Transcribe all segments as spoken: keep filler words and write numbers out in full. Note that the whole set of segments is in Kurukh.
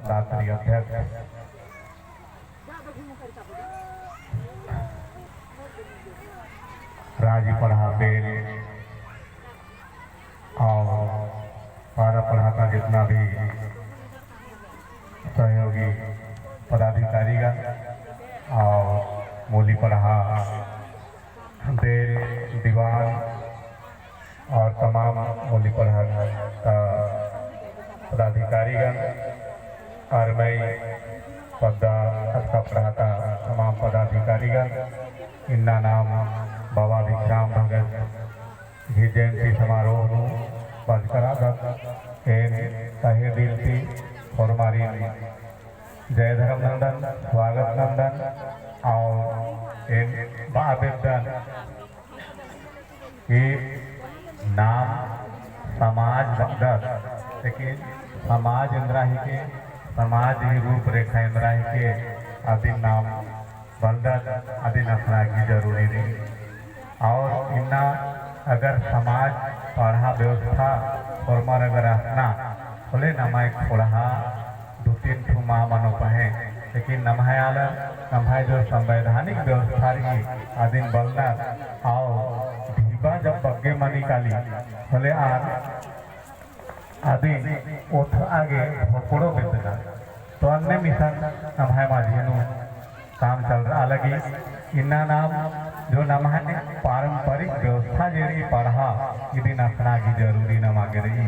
रात्रि अध्यक्ष, राजी पड़हा बेल और पारा पड़हा का जितना भी सहयोगी पदाधिकारीगण और मूली पड़हा बेल दीवान और तमाम मूली पड़हा का पदाधिकारीगण और मई पद्दा अटका पड़हा का तमाम पदाधिकारीगण, इन्ना नाम बाबा विश्राम भगत गही जयंती समारोह नू बरचका रअदत। एन तहे दिल ती होरमारिन जय धर्म नन्दन, स्वागत नन्दन, और एन बआ बेद्दन कि नाम समाज बअदत, लेकिन समाज एन्दरा हिके, समाज ही रूपरेखा एन्दरा हिके, अदिन नाम बलदत, अदिन असना गही जरूरी रई। और इन्ना अगर समाज पड़हा व्यवस्था होरमर अगर असना होले नम्है ख़ोंड़हा दू तीन ठू मा मनो पहें, लेकिन नम्है आलर, नम्है जो संवैधानिक व्यवस्था रई, अदिन बलनर, और ढिबा जब बग्गे मनी काली होले आर अदिन ओथरआ गे होकड़ो बेद्दनर। तो अन्ने मिशन नम्है मझी नू काम चलरआ लगी। इन्ना नाम जो नम्है पारंपरिक व्यवस्था जे रई पड़हा, इदिन असना गही जरूरी नमा गे रई।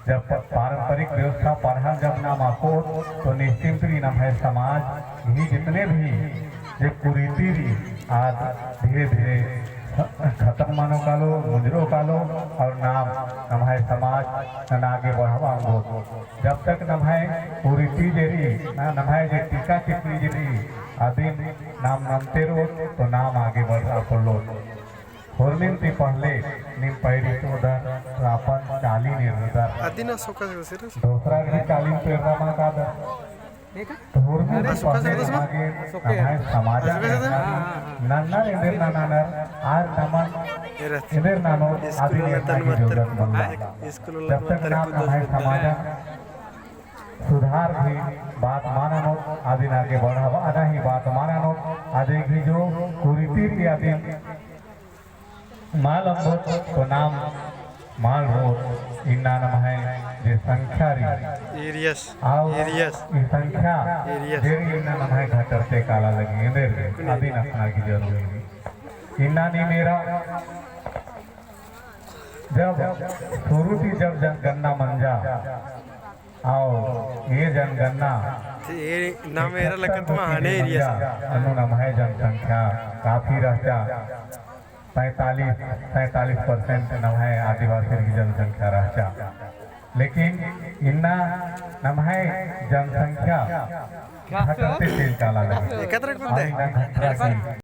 जब प-, पारंपरिक व्यवस्था पड़हा जब नाम अख़ोत, तो निश्चिंत रई नम्है समाज ही जितने भी जे कुरीति रई, आद धीरे-धीरे ख-, खतम मनो कालो, मुंजरो कालो, और नाम नम्है समाज नना गे बढ़ाबआ ओंगोत। जब तक नम्है कुरीति जे रई, ना, नम्है जे टीका टिप्पणी जे रई, अदिन नाम नन्ते रओत, तो नाम आगे बढ़रआ पोल्लोत। होरमिन ती पहले नीम पैरी चिओदर, तो अपन चालिन एरदर। अदिन सोका से सिर्फ दोसरा गही चालिन पेरना मा कादर। तो होरमिन ती पहले नमा गे नम्है समाजन नन्नर एन्देर ननानर, आर नमन एन्देर ननोत, अदिन एरना गही जरूरत मल्ला। जब तक नाम नम्है समाजन सुधार गही बात मा ननोत, अदिन आगे बढ़ाबअना ही बात मा ननोत, अदिन गही जो कुरीति रई अदिन मल अम्बोत तो नाम मल रओत। इन्ना नम्है जे संख्या रई, एरियस, आउ एरियस। ई संख्या एरियस। जे रई इन्ना नम्है घटरते काला लगी, एन्देर अदिन असना गही जरूरी रई। इन्ना नीम एरा जब शुरू ती जब जनगणना मंजा, आउ ए जनगणना ए नाम एरा लकत मा हने एरिया से। अन्नु नम्है जनसंख्या काफी रहचा, पैंतालीस, सैंतालीस percent नम्है आदिवासी की जनसंख्या रहचा। लेकिन इन्ना नम्है जनसंख्या घटते चइल काला लगी। एकत्र कुल दे। इन्ना घटरा की